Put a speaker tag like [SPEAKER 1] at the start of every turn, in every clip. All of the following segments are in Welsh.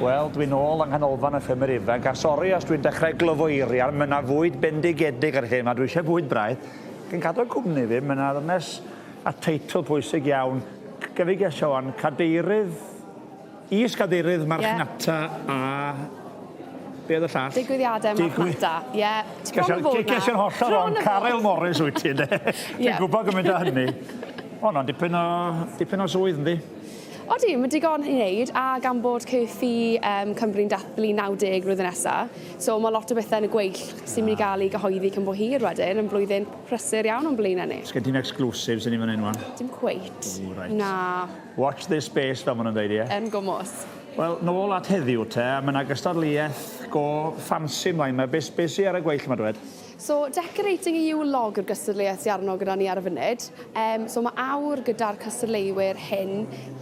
[SPEAKER 1] Wel, dwi'n ôl yng Nghanolfan y Ffermwyr Ifanc, a sori os dwi'n dechrau glyfoerian, mae yna fwyd bendigedig ar y lle yma, dwi eisiau bwyd braidd. Yn cadw cwmni fi, mae yna ddynes a teitl pwysig iawn. Gaf fi gesio wan, cadeirydd, is-gadeirydd marchnata yeah. a Be oedd y llall?
[SPEAKER 2] Digwyddiadau marchnata, ie. Ti bron o fod 'na.
[SPEAKER 1] Gesio'n hollol wrong, Caryl Morris wyt ti, ynde? Dwi'n gwybod gymaint o hynny. O, hwnna'n dipyn o, dipyn o swydd, yndi?
[SPEAKER 2] Odi, mae digon i wneud, a gan bod Cyrffi um, Cymru'n dathlu 90 blwyddyn nesa, so mae lot o bethau yn y gweill sy'n mynd i gael ei gyhoeddi cyn bo hir wedyn, yn blwyddyn prysur iawn o'n blaenau ni.
[SPEAKER 1] Sgen ti'm exclusives i ni fan hyn wan?
[SPEAKER 2] Dim cweit.
[SPEAKER 1] O, reit.
[SPEAKER 2] Na.
[SPEAKER 1] Watch this space, fel maen nhw'n dweud, ie?
[SPEAKER 2] Yn gwmws.
[SPEAKER 1] Wel, nôl at heddiw te, a mae 'na gystadleuaeth go ffansi mlaen 'ma. Be, be sy ar y gweill 'ma, dwed?
[SPEAKER 2] So, Decorating a Yule Log yw'r gystadleuaeth sy arno gyda ni ar y funud. Um, so mae awr gyda'r cystadleuwyr hyn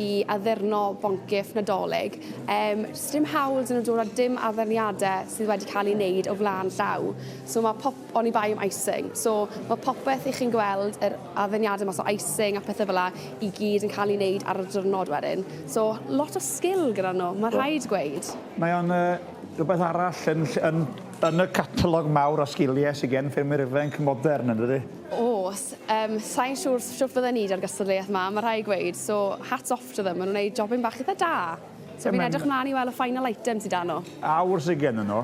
[SPEAKER 2] i addurno boncyff Nadolig. Um, dim hawl dyn nhw dod â dim addurniadau sydd wedi cael ei wneud o flaen llaw. So mae pop, oni bai am icing. So mae popeth i chi'n gweld, yr addurniadau mas o icing a pethau fel la, i gyd yn cael ei wneud ar y diwrnod wedyn. So lot o sgil gyda nhw, mae rhaid gweud.
[SPEAKER 1] Mae o'n uh, rhywbeth arall yn, yn, yn y catalog mawr o sgiliau sydd gen ffermwyr ifanc modern, yn dydy?
[SPEAKER 2] Oes. Um, Sa'n siŵr shwt fydden ni 'da'r gystadleuaeth 'ma, mae rhaid gweud. So, hats off to them, maen nhw'n gwneud jobyn bach eitha da. So, fi'n edrych mlaen i weld y final item sydd 'da nhw.
[SPEAKER 1] Awr sydd gen nhw.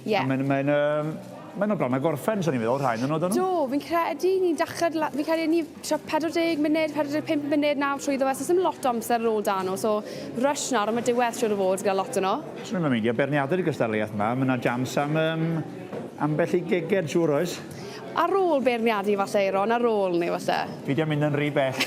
[SPEAKER 2] Ie.
[SPEAKER 1] Yeah. Mae'n mae um, Maen nhw bron a gorffen, swn i'n meddwl, rhai nhw, dyn nhw?
[SPEAKER 2] Do, fi'n credu ni'n dechrau, fi'n credu ni 40 munud, 45 munud nawr trwyddo fe, so sim lot o amser ar ôl 'da nhw, so rush nawr am y diwedd siŵr o fod gyda lot o nhw.
[SPEAKER 1] Swn i'm yn meindio beirniadu'r gystadleuaeth 'ma, ma' 'na jans am yym ambell i geged siŵr oes?
[SPEAKER 2] Ar ôl beirniadu falle Aeron, ar ôl 'ny falle.
[SPEAKER 1] Peidio mynd yn rhy bell.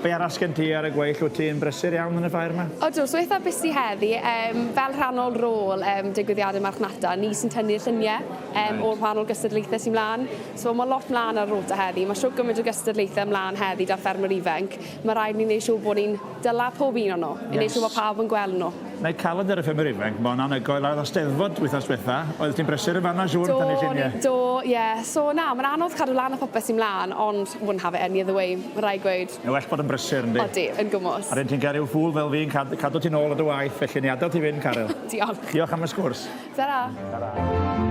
[SPEAKER 1] Be arall sgen ti ar y gweill? Wyt ti'n brysur iawn yn y ffair 'ma?
[SPEAKER 2] Ydw, so eitha busy heddi. Yym fel rhan o'r rôl yym digwyddiade marchnata, ni sy'n tynnu'r llunie yym o'r wahanol gystadlaethe sy mlan. So ma' lot mlan ar rota heddi. Ma' shwt gymaint o gystadlaethe mlan heddi 'da'r ffermwyr ifenc. Ma' raid ni neud siŵr bo' ni'n dyla pob un o nhw. I neud siŵr bo' pawb yn gweld nhw.
[SPEAKER 1] Mae calendar y ffermwyr ifanc, mae o'n anhygoel. Oedd Eisteddfod wythnos diwetha, oeddet ti'n brysur yn fan'na siŵr yn tynnu lluniau?
[SPEAKER 2] Do, ie. So na, mae'n anodd cadw lan â phopeth sy'n mlaen, ond wouldn't have it any other way, ma' raid gweud.
[SPEAKER 1] Mae'n well bod yn brysur, yndi?
[SPEAKER 2] Odi, yn gwmws.
[SPEAKER 1] A 'dyn ti'n cael rhyw ffŵl fel fi yn cadw ti'n ôl o dy waith, felly ni adael ti fynd, Caryl.
[SPEAKER 2] Diolch.
[SPEAKER 1] Diolch am y sgwrs.
[SPEAKER 2] Tara.
[SPEAKER 1] Tara.